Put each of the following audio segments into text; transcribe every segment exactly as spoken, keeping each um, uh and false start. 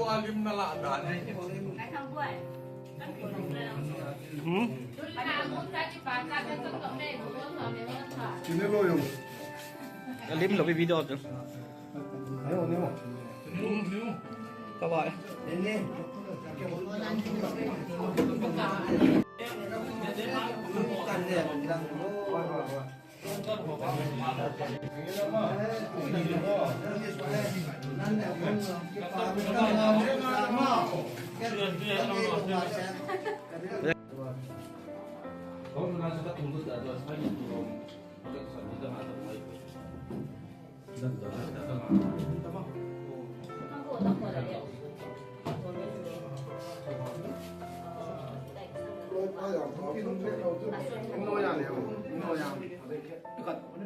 Alim na la dan. Hmm? Sini lo yung. Alim lo video tu. Ayo, ni mo. Ka ba.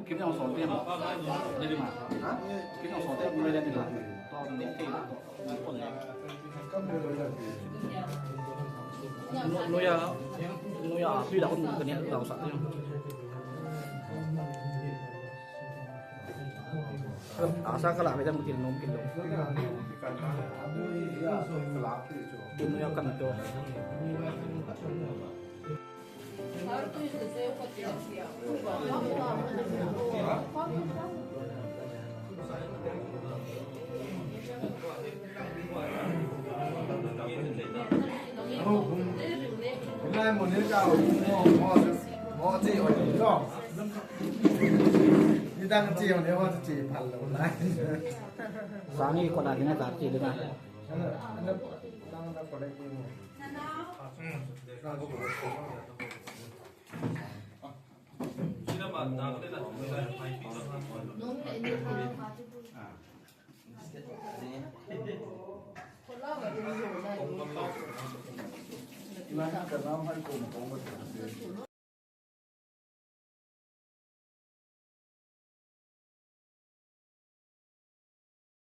Kim Jong Soo tem. Jadi ma. Ha? Kim Jong Soo tem, mulai dari ma. To ni ke to. Nuya, nuya, pi da kun kani da sa tem. Asa kala me jam kin nom kin lo. Nuya kan to. Sangi ko la dina ta ti dina.